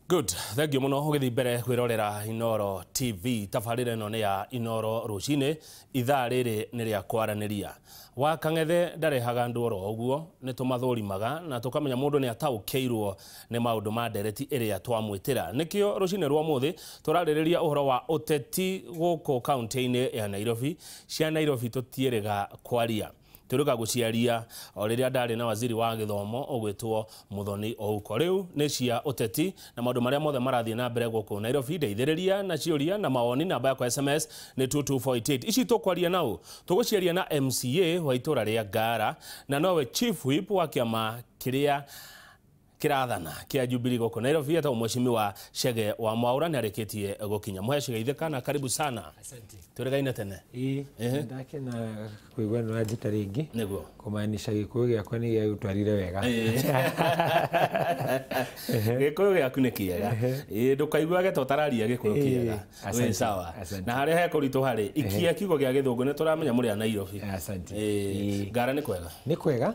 Good, thank you muno ũgĩthiĩ mbere kwĩrorera Inooro TV. Tabarĩra ĩno nĩ ya Inooro rũcinĩ, ithaa rĩrĩ nĩ rĩa kwaranĩria. Wa Kang'ethe ndarehaga andũ oro ũguo, nĩ tũmathũrimaga na tũkamenya mũndũ nĩ ataũkĩirwo nĩ maũndũ ma ndereti ĩrĩa twamwĩtĩra. Nĩkĩo rũcinĩ rwa ũmũthĩ tũrarĩrĩria ũhoro wa ũteti gũkũ kaunti-inĩ ya Nairobi. Cia Nairobi tũtiĩrĩga kwaria, turuka guciaria o riria ndari na waziri wa githomo ugwitwo Muthoni Ouko. Riu ni cia uteti na maundu maria mothe marathie na mbere guku Nairobi. Ndeithĩrĩria na ciũria na mawoni, namba yakwa SMS ni 22488. Ici tukwaria nau tuguciaria na MCA wa itura ria Ngara na nowe chief whip wa kiama kiria kirathana kia Jubilee guku Nairobi, etagwo Mheshimiwa Chege wa Mwaura. Nĩ arĩkĩtie gũkinya. Mũhe Chege itheka, karibu sana. Asante. Tũrĩgaine tene. Ĩĩ, ndakena kũigua nĩ wanjĩta rĩngĩ. Nĩguo. Kũmaanisha gĩkũyũ gĩakwa nĩ gĩagũtwarire wega. Gĩkũyũ gĩaku nĩ kĩega. Ĩĩ, ndũkaiguage ta ũtararia gĩkũyũ kĩega. Wĩ sawa. Na harĩa hekũritũha rĩ, ikia kiugo gĩa gĩthũngũ, nĩ tũramenya mũrĩ a Nairobi. Asante. Ĩĩ, Ngara nĩ kwega? Nĩ kwega.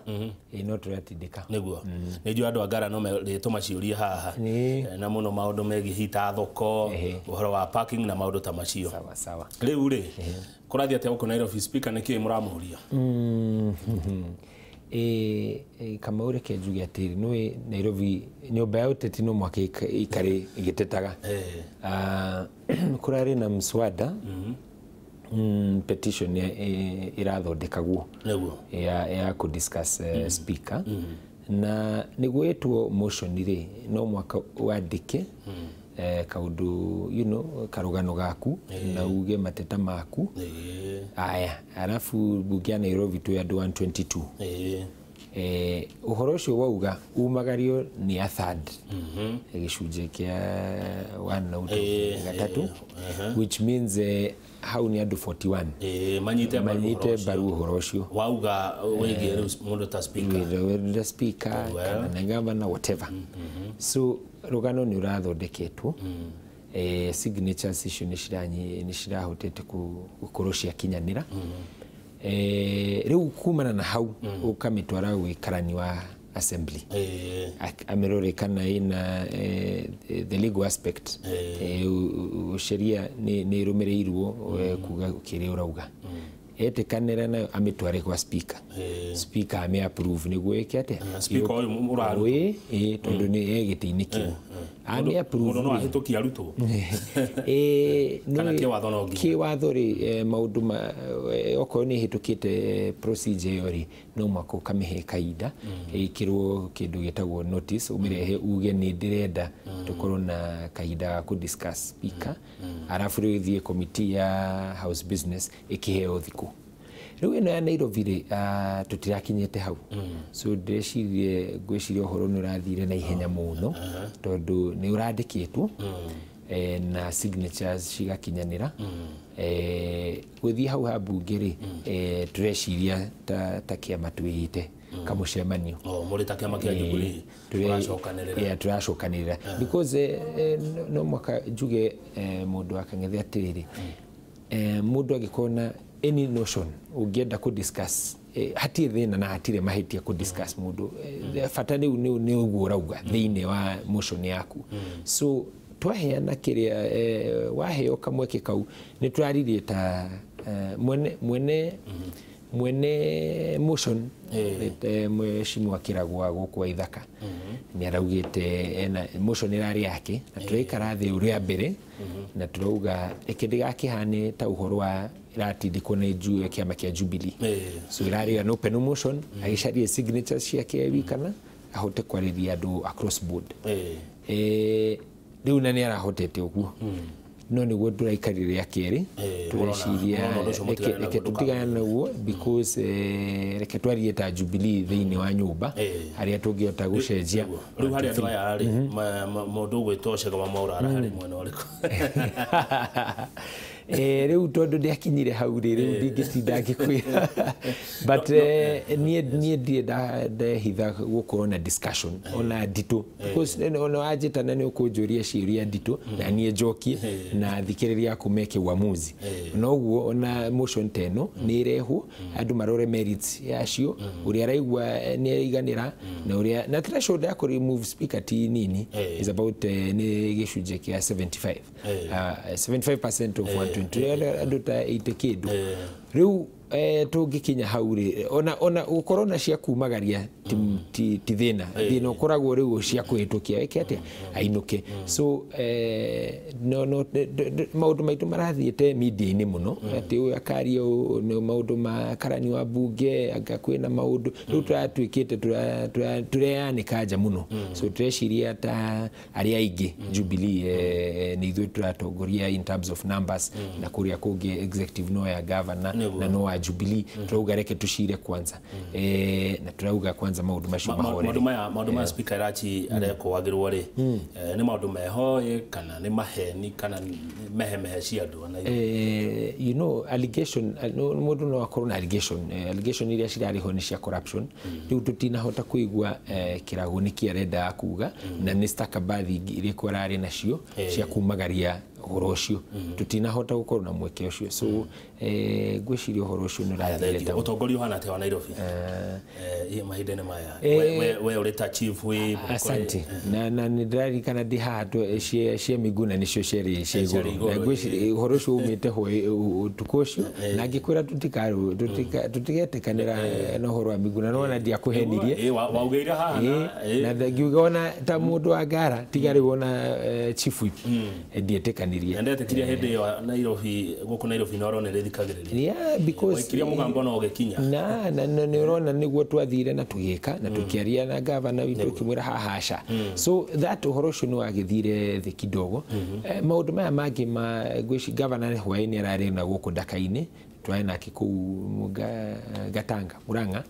Ĩĩ, no tũratindĩka. Nĩguo. Nĩ njũĩ andũ a Ngara no merĩtũmaciũrie haha na mũno maũndũ megiĩ hita thoko, ũhoro wa parking na maũndũ ta macio. Sawa sawa. Rĩu rĩ, kũrathiĩ atĩa gũkũ Nairobi? Speaker nĩ kĩĩ mũramũria? Kamau, reke njuge atĩrĩ, nĩũĩ Nairobi nyũmba ya ũteti no mũhaka ĩikare ĩgĩtetaga. Kũrarĩ na mswada, petition ĩrathondekagwo ya kũ discuss speaker, na nĩguo ĩtwo motion rĩ, no mũhaka wandĩke kaũndũ, karũgano gaku na uge mateta maku. Aya, arabu mbunge ya Nairobi twĩ andũ 122. Ũhoro ũcio wauga umagario nĩ a third, gĩcunjĩ kĩa 1 out of gatatũ, which means hau nĩ andũ 41 manyite mbaru manyite ũhoro ũcio. Mbaru ũhoro ũcio wauga wĩgiĩ rĩu mũndũ ta speaker. The speaker kana na governor, whatever. So rũgano nĩ ũrathondeketwo, signatures icio nĩ cirahotete gũkorwo ciakinyanĩra. Rĩu kumana na hau ũkamĩtwara gwĩ karani wa assembly, amĩrore kana ĩna the legal aspect, sheria nĩ ĩrũmĩrĩirwo, kuga kĩrĩa ũrauga. Etĩkanĩra nayo, amĩtware gwa speaker, speaker ame approve nĩguo ĩke atĩa? Speaker ũyũ ũrarutwo. Ĩĩ, tondũ nĩ e gĩtĩ-inĩ kĩu, ame approve. Mũndũ no ahĩtũkie arutwo? Kana kĩwatho no nginya? Kĩwatho rĩ, maũndũ ma okorwo nĩ ĩhĩtũkĩte procedure ĩyo rĩ, no mũhaka ũkamĩhe kahinda, ĩkĩrwo kĩndũ gĩtagwo notice, ũmĩrehe uge nĩ ndĩrenda tũkorwo na kahinda ga kũ discuss speaker, arabu rĩu ĩthiĩ committee ya house business ĩkĩheo thikũ. Rĩu ĩno ya Nairobi rĩ, tũtirakinyĩte hau, so ndĩrecirie, ngwĩciria ũhoro nĩ ũrathire na ihenya mũno tondũ nĩ ũrandĩkĩtwo, na signatures cigakinyanĩra. Gũthiĩ hau ha mbunge rĩ, tũreciria ta kĩama twĩhĩte kamũcemanio. Oh, mũrĩ ta kĩama kĩa Jubilee mũracokanĩrĩra? Yeah, tũracokanĩrĩra because no mwaka njuge, mũndũ wa Kang'ethe atĩrĩrĩ, mũndũ angĩkorwo na any notion ũngĩenda kũ discuss, hatirĩ thĩna na hatirĩ mahĩtia kũ discuss mũndũ. Bata rĩu nĩ ũguo ũrauga thĩinĩ wa motion yaku. So twaheana kĩrĩa, waheo kamweke kau, nĩ tũraririe ta mwene motion, mheshimiwa Kĩragwa gũkũ wa Ithaka nĩ araugĩte ena motion ĩrarĩ yake, na tũraikara thĩ ũrĩa mbere na tũrauga reke ndĩgakĩhane ta ũhoro wa ĩratindĩkwo nĩ kĩama kĩa Jubilee. So ĩrarĩ an open motion, agĩcarie signatures ciake e wika na ahote kwarĩria andũ across board. Rĩu na nĩ arahotete ũguo, no nĩguo tũraikarire rĩa kerĩ, tũreciria mũrona ũndũ ũcio mũtigane reke naguo. Tũtigane naguo because reke twarie ta Jubilee thĩinĩ wa nyũmba harĩa tũngĩhota gũcenjia. Rĩu harĩ andũ aya rĩ, mũndũ ũgwĩtwo Chege wa Mwaura arĩ mwena ũrĩkũ? Rĩu tondũ ndĩakinyire hau rĩ, rĩu ndingĩtinda ngĩkwĩra, but niĩ ndirĩ ndehitha gũkorwo na discussion ona nditũ, because ona wanjĩtana nĩ ũkũnjũria ciũria nditũ na niĩ njokie na thikĩrĩria aku meke uamuzi. Noguo ona motion ta ĩno nĩ ĩrehwo, andũ marore merits yacio, ũrĩa araigua nĩ aiganĩra na ũrĩa na threshold ya kũ remove speaker ti nini, is about nĩ gĩcunjĩ kĩa 75, 75% of 120, andũ ta 80 kĩndũ. Rĩu tũngĩkinya hau rĩ, ona gũkorwo na cia kumagaria ti thĩna, thĩna ũkoragwo rĩu cia kũhĩtũkia eke atĩa ainũke. So no maũndũ maitũ marathiĩte media-inĩ mũno, atĩ ũyũ akaria maũndũ ma karani wa bunge, anga kwĩna maũndũ rĩu tũratuĩkĩte tũreanĩka nja mũno. So tũreciria ta arĩa aingĩ Jubilee nĩ ithuĩ tũratongoria in terms of numbers, na kũrĩa kũngĩ executive no ya governor na no wa Jubilee. Turauga reke tucire kwanza, na turauga kwanza maundu macio mahorere. Maundu maya speaker Elachi arekwagirwo ri, ni maundu meho kana ni maheni kana mehemehe cia andu ona? You know, allegation, mundu no akorwo na allegation, allegation iria cirarĩ ho nĩ cia corruption. Riu tutinahota kuigua kirago nĩkĩ arenda kuga, na nĩ stakabadhi irĩkũ ararĩ nacio cia kumagaria ũhoro ũcio, tutinahota gũkorwo na mweke ũcio. So ngwĩciria ũhoro ũcio nĩ ũrathirĩte. Ũtongoria ũhana atĩa wa Nairobi mahinda-inĩ maya, we ũrĩ ta chief whip? Asante. Na nĩ ndĩraririkana ndĩ haha cia Miguna nĩcio ciarĩ cia igũrũ, na ngwĩciria ũhoro ũcio umĩte ho ũtukũ ũcio, na ngĩkwĩra tũtigetĩkanĩra na ũhoro wa Miguna, no ona ndiakũhenirie waugĩire haha na ngiuga ona ta mũndũ wa ngara tiga rĩu ona chief whip ndietĩkanĩria. Ndetĩkirie hĩndĩ ĩyo Nairobi, gũkũ Nairobi no ũrona ĩrĩthikagĩrĩria. Yeah, because waikiria mũgambo no ũgĩkinya na nĩ ũrona nĩguo twathire na tũgĩka na tũkĩaria na gavana witũ ũkĩmwĩra haha aca. So that ũhoro ũcio nĩ wagĩthire thĩ kidogo. Maũndũ maya mangĩ ma ngwĩci gavana hwaĩ-inĩ ararĩ na gũkũ Ndaka-inĩ, twarĩ nake kũu Gatanga Murang'a,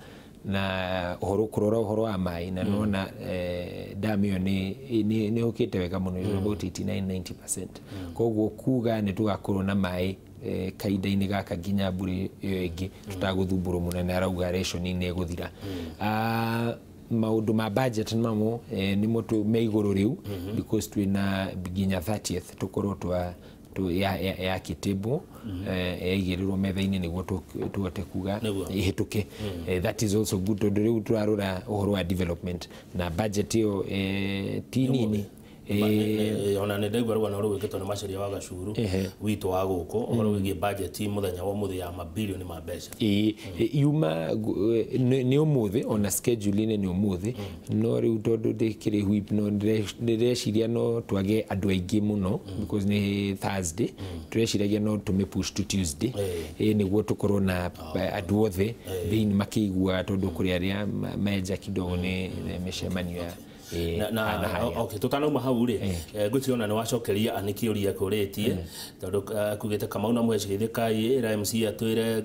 na ũhoro kũrora ũhoro wa maĩ, na nona dam ĩyo nĩ ũkĩte wega mũno, is about 89-90%. Koguo kuga nĩ tũgakorwo na maĩ kahinda-inĩ gaka nginya mbura ĩyo ĩngĩ tũtagũthumbũrwo mũno, na arauga ration nĩ ĩgũthira. Maũndũ ma budget namo nĩmo me igũrũ rĩu, because twĩna nginya 30th tũkorwo twa ya kitebo yaigĩrĩrwo metha-inĩ nĩguo tũhote kuga ihĩtũke. That is also good, tondũ rĩu tũrarora ũhoro wa development na budget ĩyo ti nini. Ona nĩ ndaigua rũgano rũgwĩkĩtwo nĩ Macharia wa Gacuru witũ wa gũkũ ũhoro wĩgiĩ budget mũthenya wa ũmũthĩ ya mabilioni ma mbeca. Yuma nĩ ũmũthĩ, ona schedule-inĩ nĩ ũmũthĩ, no rĩu tondũ ndĩkĩrĩ whip no ndĩreciria no twage andũ aingĩ mũno, because nĩ Thursday, tũreciragia no tũmĩ push to Tuesday nĩguo tũkorwo na andũ othe thĩinĩ makĩigua, tondũ kũrĩ arĩa menja kidogo nĩ mĩcemanio ya na okay. Tutanauma hau rĩ, ngwĩciria ona nĩ wacokeria nĩ kĩũria kũrĩtie, tondũ kugĩte Kamau na Mũheci Kai ĩra MC atwĩre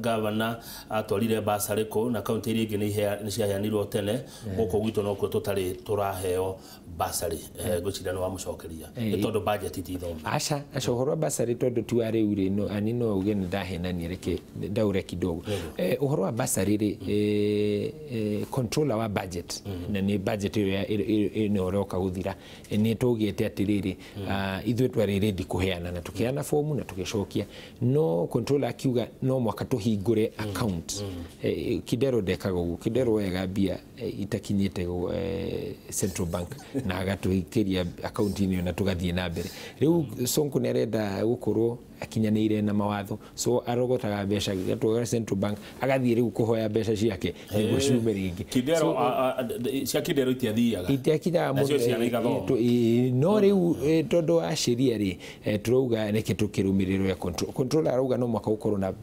gavana atwarire basarĩ kũ na kaunti iria ingĩ nĩ ciaheanirwo tene, gũkũ gwitũ nokuo tũtarĩ tũraheo basarĩ. Ngwĩciria nĩ wamũcokeria nĩ tondũ budget ti thome. Aca aca, ũhoro wa basarĩ tondũ ti wa rĩu rĩ, no ani no uge nĩ ndahenania, reke ndaure kidogo. Ũhoro wa basarĩ rĩ, controller wa budget na nĩ budget ĩyo ĩno ũroka gũthira, nĩ tũgĩte atĩrĩrĩ, ithuĩ twarĩ ready kũheana na tũkĩheana fomu na tũgĩcokia, no controller akiuga no mwaka tũhingũre account. Kidero ndekaga ũguo, Kidero wega mbia itakinyĩte Central Bank na agatũikĩria akaunti-inĩ na tũgathiĩ na mbere. Rĩu Sonko nĩ arenda gũkorwo akinyanĩire na mawatho, so arogotaga mbeca gatwara Central Bank, agathiĩ rĩu kũhoya mbeca ciake nĩguo ciume rĩngĩ. Kidero cia Kidero itiathiaga, itiakinyaga mũno, no rĩu tondũ wa sheria rĩ, tũrauga reke tũkĩrũmĩrĩrwo ya controller arauga no mwaka ũkorwo na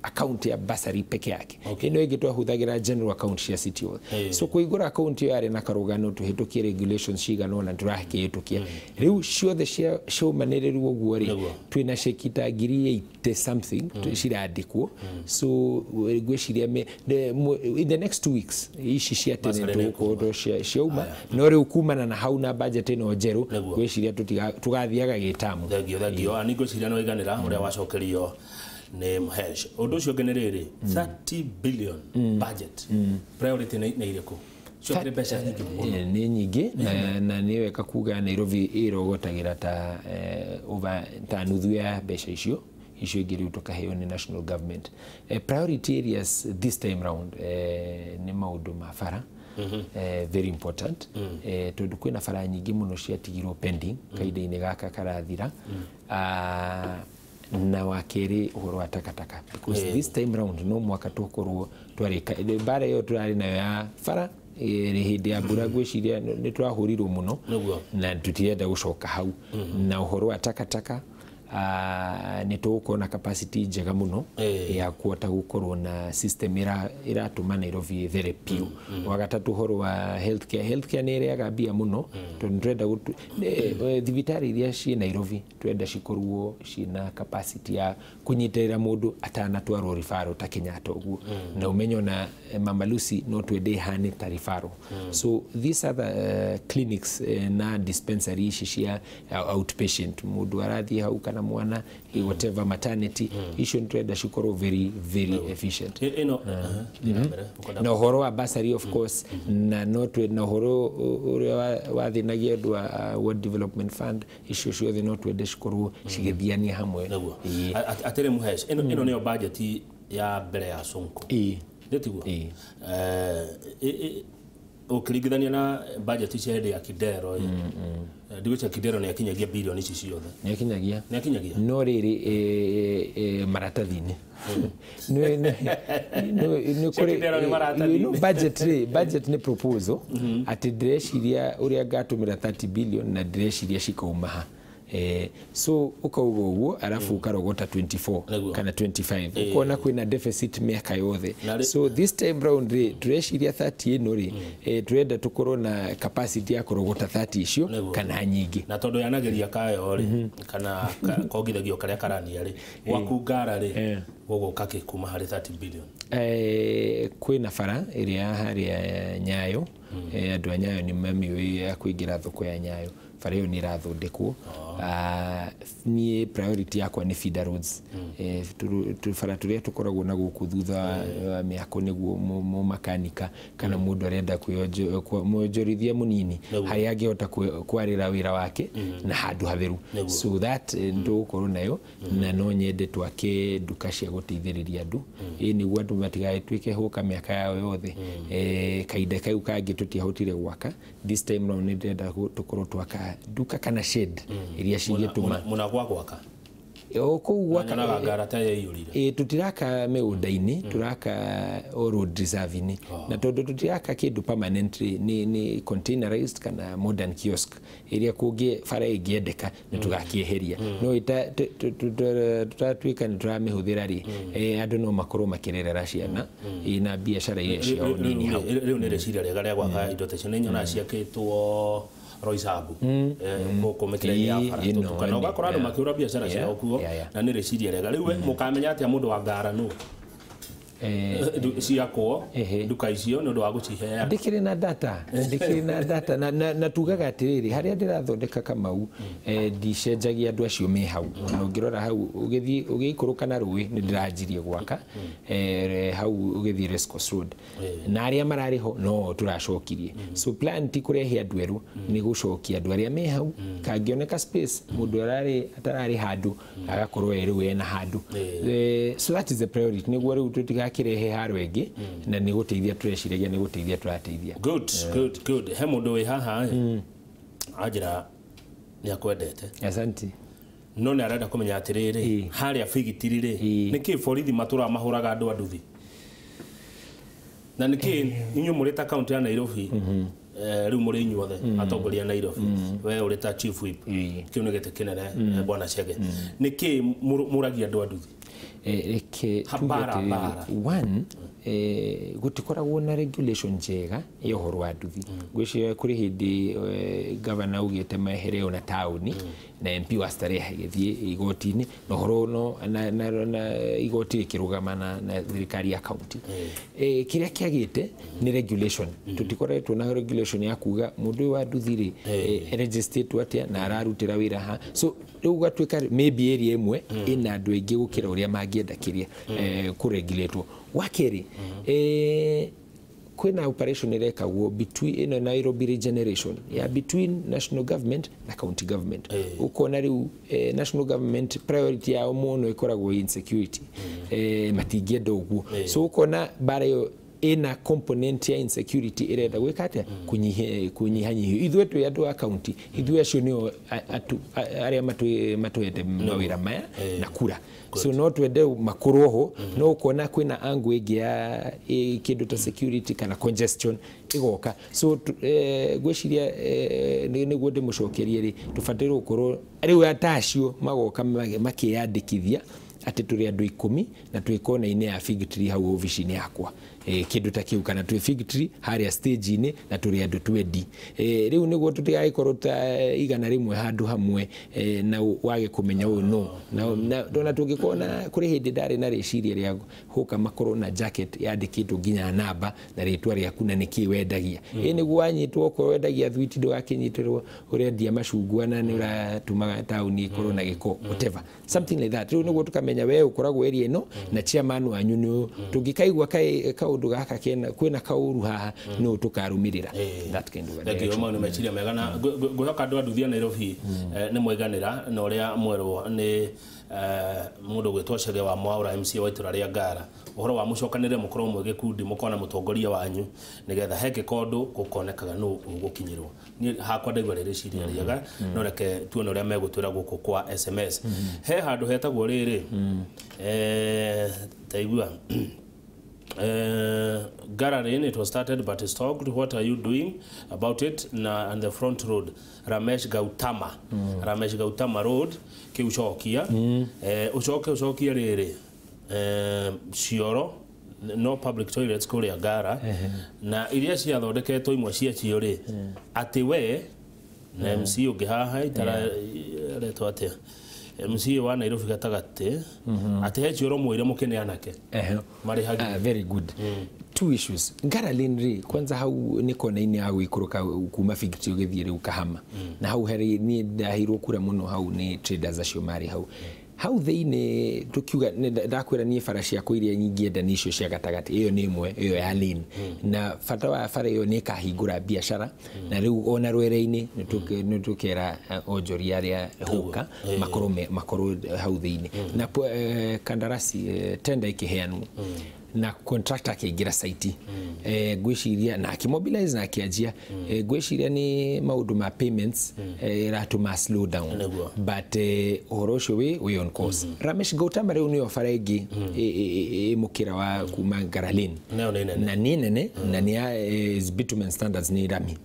account ya bursary peke yake. Ĩno ĩngĩ twahũthagĩra general account cia City Hall. So kũhingũra account ĩyo yarĩ na karũgano, tũhĩtũkie regulations cigana ũna tũrakĩhĩtũkia. Rĩu ciothe ciaumanĩrĩrwo ũguo rĩ, twĩna ceki ta 80 something cirandĩkwo. So ngwĩciria in the next 2 weeks ici cia tene tũgũkorwo ciauma, no rĩu kumana na hau na budget ĩno njerũ ngwĩciria tũgathiaga gĩtamu. Thengio ani ngwĩciria no iganĩra ũrĩa wacokerio nĩ Mhesh. Ũndũ ũcio ũngĩ nĩ rĩrĩ, 30 billion budget, priority nĩ irĩkũ? Ciokire mbeca nyingĩ mũno. Nĩ nyingĩ, na nĩ wega kuga Nairobi ĩrogotagira ta over ta nuthu ya mbeca icio ingĩ rĩu tũkaheo nĩ national government. Priority areas this time round nĩ maũndũ ma bara. Very important, tondũ kwĩna bara nyingĩ mũno ciatigirwo pending kahinda-inĩ gaka karathira. Na wa kerĩ ũhoro wa takataka, because this time round no mwaka tũkorwo twarĩka bara ĩyo tũrarĩ nayo ya bara hĩndĩ ya mbura, ngwĩciria nĩ tũrahũrirwo mũno na tũtirenda gũcoka hau. Na ũhoro wa takataka nĩ tũgũkorwo na capacity njega mũno ya kuhota gũkorwo na system ĩratũma Nairobi ĩthere biũ. Wa gatatũ ũhoro wa healthcare nĩ ĩrĩaga mbia mũno, tondũ tũrenda thibitarĩ iria ciĩ Nairobi tũrenda cikorwo ciĩna capacity ya kũnyitĩrĩra mũndũ atanatwarwo referral ta Kenyatta ũguo, na ũmenye ona Mama Lucy no twende ĩhane ta referral. So these other clinics na dispensary ici cia outpatient, mũndũ arathiĩ hau kana mwana, whatever maternity, icio nĩtũrenda cikorwo very very efficient. Na ũhoro wa bursary of course, na no na ũhoro ũrĩa wathĩnagia ũndũ wa World Development Fund, icio ciothe no twende cikorwo cigĩthiania hamwe. Atĩrĩ Mhesh, ĩno nĩyo budget ya mbere ya Sonko, nĩtiguo? Ũkĩringithania na budget cia hĩndĩ ya Kidero, ndigwĩciria Kidero nĩ akinyagia bilioni ici ciothe. Nĩ akinyagia, no rĩrĩ maratathi-inĩ budget rĩ, budget nĩ proposal atĩ ndĩreciria ũrĩa ngatũmĩra 30 billion na ndĩreciria cikauma ha. So ukauga ũguo alafu ukarogota 24 kana 25, ukona kwĩna deficit mĩaka yothe. So this time round rĩ, tũreciria 30 ĩno rĩ, tũrenda tũkorwo na capacity ya kũrogota 30 icio kana nyingĩ. Na tondũ yanageria kayo rĩ, kana kongithagio karĩa karania rĩ, gwaku Ngara rĩ, gũgũka kĩ kuma harĩ 30 billion? Kwĩna bara ĩrĩa harĩa Nyayo, andũ a Nyayo nĩ mamĩũĩ ya kũingĩra thoko ya Nyayo, bara ĩyo nĩ ĩrathondekwo. Niĩ priority yakwa nĩ feeder roads, bara tũrĩa tũkoragwo na gũkũ thutha wa mĩako nĩguo mũmakanika kana mũndũ arenda mwonjorithia mũnini harĩa angĩhota kwarĩra wĩra wake na handũ hatheru. So that nĩtũgũkorwo nayo, na no nyende twake nduka cia gũteithĩrĩria andũ, nĩguo andũ matigagĩtuĩke hũka mĩaka yao yothe. Kahinda kau kangĩ tũtiahotire gwaka, this time round nĩ ndĩrenda tũkorwo twaka nduka kana shed iria cingĩtũma mũnagwa gwaka o kũu gwaka. Nyonaga Ngara ta yaiyũrire. Tũtiraka mĩgũnda-inĩ, tũraka o road reserve-inĩ, na tondũ tũtiraka kĩndũ permanently, nĩ containerized kana modern kiosk ĩrĩa kũngĩ bara ĩngĩendeka nĩ tũgakĩeheria, no tũtatuĩka nĩ tũramĩhũthĩra rĩ, andũ no makorwo makĩrerera ciana na biacara iria ciao nini hau. Rĩu nĩ rĩciria rĩega rĩa gwaka indo ta icio, nĩ nyonaga ciakĩtwo Roysambu gũkũ mĩkĩra-inĩ ya bara, kana ũgakora andũ makĩũra biacara ciao kuo, na nĩ rĩciria rĩega. Rĩu mũkamenya atĩa mũndũ wa Ngara nũ ciakwo nduka icio nĩ ũndũ wa gũciheana? Ndikĩrĩ na data, ndikĩrĩ na data, na tugaga atĩrĩrĩ, harĩa ndĩrathondeka Kamau ndicenjagia andũ acio me hau. Na ũngĩrora hau ũgĩthiĩ ũgĩikũrũka na rũĩ nĩ ndĩranjirie gwaka hau ũgĩthiĩ Race Course Road, na arĩa mararĩ ho no tũracokirie. So plan ti kũrehe andũ erũ, nĩ gũcokia andũ arĩa me hau, kangĩoneka space mũndũ atararĩ handũ agakorwo e rĩu ena handũ. So that is the priority, nĩguo rĩu tũtigakĩrehe haro ĩngĩ, na nĩ gũteithia tũreciragia, nĩ gũteithia tũrateithia. Good, good, good. He mũndũ wĩ haha anjĩra nĩ akwendete. Asante. No nĩ arenda kũmenya atĩrĩrĩ, harĩa Bigitiri rĩ, nĩkĩ borithi matũraga mahũraga andũ a nduthi? Na nĩkĩ inyuĩ mũrĩ ta kaũntĩ ya Nairobi, rĩu mũrĩ inyuothe atongoria Nairobi, we ũrĩ ta chief whip, kĩu nĩ gĩtĩ kĩnene bwana Chege, nĩkĩ mũragia andũ a nduthi? Reke tuge atĩrĩrĩ, one, Gutikoragwo na regulation njega ya ũhoro wa nduthi. Ngwĩciria kũrĩ hĩndĩ governor augĩte mehere ona taũni na MP wa Starehe agĩthiĩ igoti-inĩ na ũhoro no na igoti rĩkĩrũgama na thirikari ya county. Kĩrĩa kĩagĩte nĩ regulation. Tũtikoretwo na regulation ya kuga mũndũ ũyũ wa nduthi rĩ registered atĩa na ararutĩra wĩra ha. So rĩu gũgatuĩka maybe area ĩmwe ĩna andũ aingĩ gũkĩra ũrĩa mangĩenda kĩrĩa kũregulatwo. Wa kerĩ, kwĩna operation ĩrekagwo between ĩno Nairobi regeneration ya between national government na county government. Ũkona rĩu national government priority yao mũno ĩkoragwo insecurity. Matingĩenda ũguo. So ũkona bara ĩyo ĩna component ya insecurity ĩrenda gwĩka atĩa kũnyihanyihio. Ithuĩ twĩ andũ a county, ithuĩ acio nĩo arĩa matũhete mawĩra maya na kura. So no twende makorwo ho, no ũkona kwĩna angle ĩngĩ ya kĩndũ ta security kana congestion ĩgoka. So ngwĩciria nĩguo ndĩmũcokerie rĩ, tũbataire gũkorwo rĩu ata acio magoka makĩyandĩkithia atĩ tũrĩ andũ 10 na twĩ kona-inĩ ya Fig Tree hau obici-inĩ yakwa, kĩndũ ta kĩu, kana twĩ Fig Tree harĩa stage-inĩ na tũrĩ andũ 20. Rĩu nĩguo tũtigagĩkorwo ta 100 handũ hamwe na wage kũmenya ũyũ no na tũngĩkorwo na kũrĩ hĩndĩ ndarĩ na rĩciria rĩa hũka makorwo na jacket yandĩkĩtwo nginya namba na rĩtwa rĩaku na nĩkĩ wendagia. Nĩguo wanyitwo okorwo wendagia thwiti ndũgakĩnyitĩrwo ũrendia macungwa na nĩ ũratũmaga taũni ĩkorwo na gĩko, whatever, something like that. Rĩu nĩguo tũkamenya we ũkoragwo area ĩno na chairman wanyu nĩ tũngĩkaigua kaũndũ gaka kena kwĩna kaũru haha no tũkarũmĩrĩra that kind of direction. Mau nĩ meciria mega na ngwĩhoka andũ a nduthi a Nairobi nĩ mwaiganĩra na ũrĩa mwerwo nĩ mũndũ gwĩtwo Chege wa Mwaura MCA wa itũra rĩa Ngara ũhoro wa mũcokanĩre mũkorwo mwĩ gĩkundi mũkona mũtongoria wanyu nĩgetha hekĩka ũndũ gũkonekaga nũ ũgũkinyĩrwo. Niĩ hakwa ndaigua rĩ rĩciria rĩega, no reke tuone ũrĩa megũtwĩra gũkũ kwa SMS. He handũ hetagwo rĩrĩ taigua Ngara Lane, it was started but stopped. What are you doing about it? Na and the front road, Ramesh Gautama. Ramesh Gautama Road, kiucokia. Ucoke ucokie rĩrĩ Cioro, no public toilets kũrĩa Ngara. Na iria ciathondeketwo imwe ciacio rĩ, atĩ we na MC ũngĩ haha itararetwo atĩa, MC wa Nairobi gatagatĩ, atĩ he cioro mwĩre mũkĩneanake marĩhagia. Very good. Two issues. Ngara Lane rĩ, kwanza hau nĩ kona-inĩ ya gũikũrũka kuma Fig Tree ũgĩthiĩ rĩu Kahama. Na hau harĩ niĩ ndaheirwo kura mũno hau nĩ traders acio marĩ hau. Hau thĩinĩ tũkiuga ndakwĩra niĩ bara ciakwa iria nyingĩenda nĩ icio cia gatagatĩ, ĩyo nĩ ĩmwe ĩyo ya lane. Na bata wa bara ĩyo nĩ ĩkahingũra biacara na rĩu ona rwere-inĩ nĩ tũkera onjoria arĩa hũka makorwo hau thĩinĩ. Na kandarasi tender ĩkĩheanwo na contractor akĩingĩra site, ngwĩciria na akĩmobilize na akĩanjia. Ngwĩciria nĩ maũndũ ma payments ĩratũma slow down, but ũhoro ũcio wĩ on course. Ramesh Gautama rĩu nĩyo bara ĩngĩ ĩ mũkĩra wa kuma Ngara Lane na nĩ nene na nĩ ya bitumen standards, nĩ rami.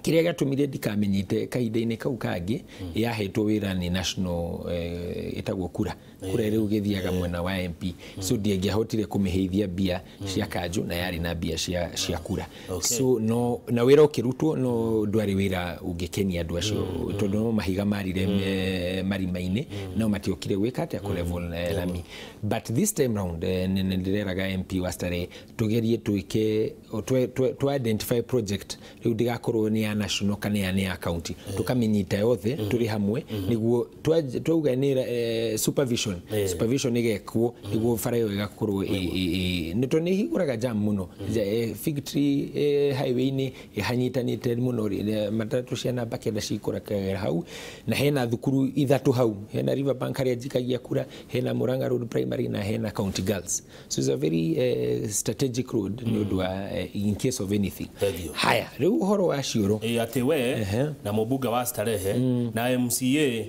Kĩrĩa gĩatũmire ndikamenyite kahinda-inĩ kau kangĩ, yahetwo wĩra nĩ national ĩtagwo kura kura rĩu gĩthiaga mwena wa MP, so ndingĩahotire kũmĩheithia mbia cia kanjũ na yarĩ na mbia cia kura. So no na wĩra ũkĩrutwo no ndwarĩ wĩra ũngĩkenia andũ acio tondũ no mahiga marire marima-inĩ no matiokire gwĩka atĩa kũ level rami. But this time round nĩ ndĩreraga MP wa Starehe tũgerie twĩke tũ identify project rĩu ndĩgakorwo nĩ ya national kana ya nĩ ya county, tũkamĩnyita yothe tũrĩ hamwe nĩguo twauga nĩ supervision ĩgekwo nĩguo bara ĩyo ĩgakorwo nĩ tondũ nĩ ĩhingũraga jam mũno. Fig Tree highway-inĩ ĩhanyitanĩte mũno, matatũ cia namba 9 cikũrakagĩra hau, na hena thukuru 3 hau, hena Riverbank harĩa njikagia kura, hena Murang'a Road Primary na hena County Girls. So it's a very strategic road nĩ ũndũ wa in case of anything. Haya, rĩu ũhoro wa cioro atĩ we na mũmbunge wa Starehe na MCA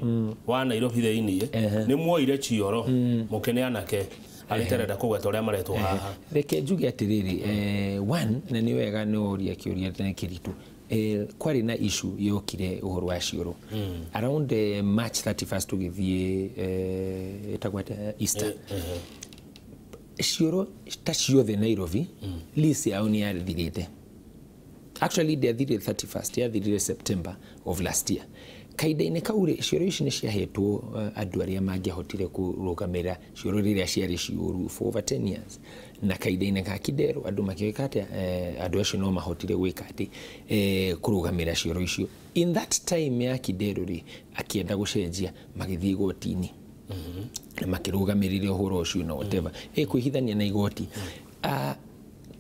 wa Nairobi thĩinĩ nĩ muoire cioro mũkĩneanake arĩterenda kũgweta ũrĩa maretwo haha. Reke njuge atĩrĩrĩ, one, na nĩ wega nĩ woria kĩũria nĩ kĩritũ. Kwarĩ na issue yokire ũhoro wa cioro around March 31st tũgĩthiĩ ĩtagwo atĩa, Easter. Cioro ta ciothe Nairobi lease yao nĩ yathirĩte. Actually ndĩathirire 31st, yathirire September of last year. Kahinda-inĩ kau rĩ, cioro ici nĩ ciahetwo andũ arĩa mangĩahotire kũrũgamĩrĩra cioro rĩrĩa ciarĩ ciũru for over 10 years. Na kahinda-inĩ ka Kidero andũ makĩĩka atĩa, andũ acio no mahotire gwĩka atĩ kũrũgamĩrĩra cioro icio. In that time ya Kidero rĩ, akĩenda gũcenjia, magĩthiĩ igoti-inĩ na makĩrũgamĩrĩra ũhoro ũcio na whatever, kwĩhithania na igoti.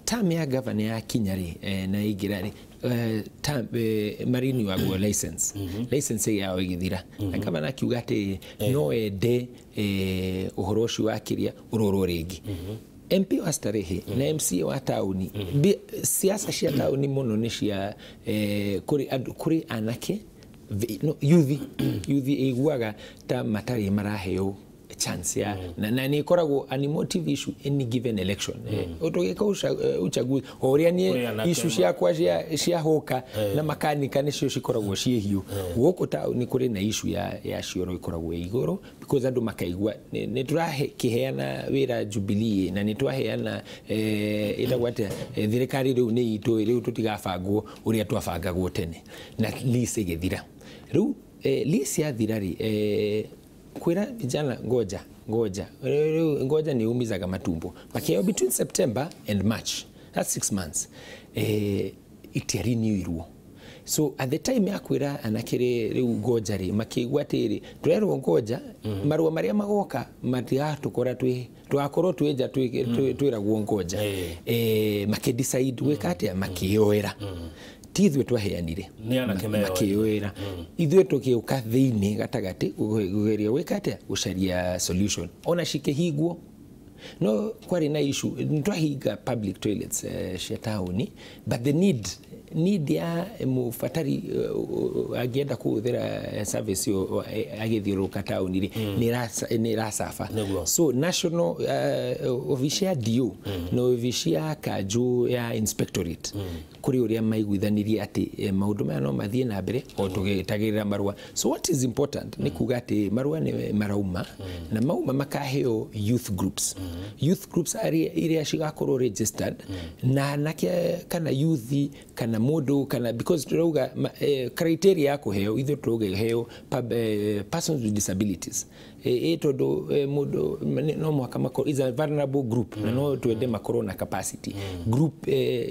Term ya governor yakinya rĩ, na ĩingĩra rĩ, marinewagwo license, license yao ĩgĩthira, na governor akiuga atĩ no ende ũhoro ũcio wa kĩrĩa ũrorwo rĩngĩ. MP wa Starehe na MCA wa taũni, siasa cia taũni mũno nĩ cia kũrĩ andũ, kũrĩ anake no, yuthi ĩiguaga ta matarĩ maraheo chance ya na nĩ ĩkoragwo an emotive issue any given election. Tũgĩka uchaguzi o ũrĩa niĩ issue ciakwa cia hũka na makanika nĩcio cikoragwo ciĩ hiũ. Gũkũ taũni kũrĩ na issue ya cioro ĩkoragwo ĩ igũrũ, because andũ makaigua nĩ tũrakĩheana wĩra Jubilee na nĩ twaheana ĩtagwo atĩa, thirikari rĩu nĩ itũ, rĩu tũtigabangwo ũrĩa twabangagwo tene, na lease ĩgĩthira. Rĩu lease yathira rĩ, kwĩra vijana ngoja ngoja, rĩu ngoja ni umizaga matumbo. Makĩheo between September and March, that's 6 months, itiarinewirwo. So at the time ya kwĩra anake rĩu ngoja rĩ, makĩigua atĩrĩ tũrerwo ngoja, marũa marĩa magoka matigatũkora tũgakorwo twĩ nja twĩragwo ngoja. Makĩdecide gwĩka atĩa, makĩyoera. Ti ithuĩ twaheanire, makĩyoera. Ithuĩ tũgĩũka thĩinĩ gatagatĩ kũgeria gwĩka atĩa, gũcaria solution. Ona cikĩhingwo, no kwarĩ na issue, nĩtwahinga public toilets cia taũni, but the need ya mũbatari angĩenda kũhũthĩra service ĩyo agĩthiũrũrũka taũni rĩ, nĩ ĩracaba. So national obici ya DO na obici ya kanjũ ya inspectorate kũrĩ ũrĩa maiguithanirie atĩ maũndũ maya no mathiĩ na mbere o tũgĩtagĩrĩra marũa. So what is important nĩ kuga atĩ marũa nĩ marauma, na mauma makaheo youth groups. Youth groups iria cigakorwo registered na anake kana youth kana mũndũ kana, because turauga criteria ya kũheo, ithuĩ turauga heo persons with disabilities, tondũ mũndũ no mũhaka makorwo is a vulnerable group, na no twende makorwo na capacity. Group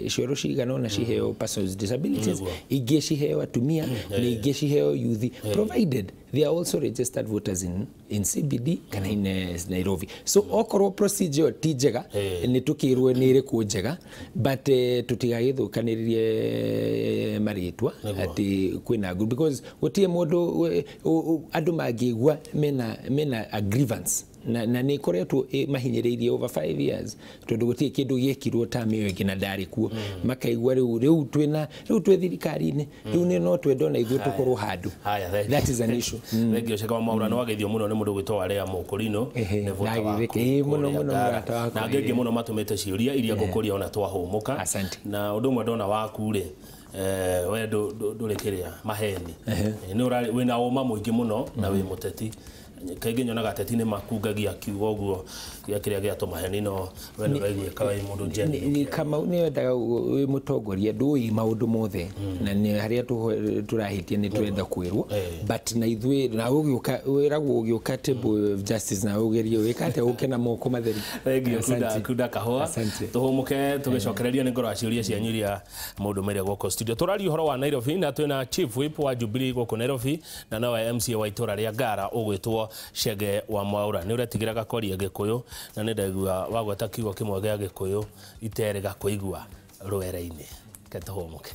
cioro cigana ona ciheo persons with disabilities, ingĩ ciheo atumia na ingĩ ciheo youth, provided they are also registered voters in CBD kana in Nairobi. So okorwo procedure ti njega, nĩ tũkĩrwo nĩ ĩrĩkũ njega, but tũtigagĩthũkanĩrĩrie marĩtwa atĩ kwĩna group, because gũtirĩ mũndũ andũ mangĩigua mena a grievance na nĩ ĩkoretwo mahinyĩrĩirie over 5 years, tondũ gũtirĩ kĩndũ gĩekirwo term ĩyo ĩngĩ na ndarĩ kuo, makaigua rĩu twĩna rĩu twĩ thirikari-inĩ, rĩu nĩ no twende ona ithuĩ tũkorwo handũ. That is an issue. Thengiũ Chege wa Mwaura, nĩ wageithio mũno nĩ mũndũ gwĩtwo Warea Mũkũrinũ, nĩ vota waku mũno mũno mũrata wakwa, na angĩ mũno matũmĩte ciũria iria ngũkũria ona twahũmũka. Na ũndũ ũmwe ndona waku rĩ, we ndũrĩ kĩrĩa maheni, nĩ wĩna ũma mũingĩ mũno na wĩ mũteti. Kaingĩ nyonaga ateti nĩ makungagia kiugo ũguo gĩa kĩrĩa gĩa tũmaheni, no we nĩ ũraiguĩka wĩ mũndũ genuine. Kamau nĩ wendaga wĩ mũtongoria ndũĩ maũndũ mothe, na nĩ harĩa tũrahĩtia nĩ twenda kwĩrwo, but na ithuĩ na ũgĩũka wĩragwo ũgĩũka table of justice na ũgerie wĩka atĩa ũke na moko matheri. Thengiũ Kunda Kahũa, tũhũmũke tũgĩcokereria nĩ ngoro ya ciũria cianyu iria mũndũ maire gũkũ studio. Tũraria ũhoro wa Nairobi na twĩna Chief Whip wa Jubilee gũkũ Nairobi na nowe MCA wa itũra rĩa Ngara ũgwĩtwo Chege wa Mwaura. Nĩ ũretigĩraga kwaria Gĩkũyũ na nĩ ndaigua wagweta kiugo kĩmwe gĩa Gĩkũyũ iterĩga kũigua rwere-inĩ. Reke tũhũmũke.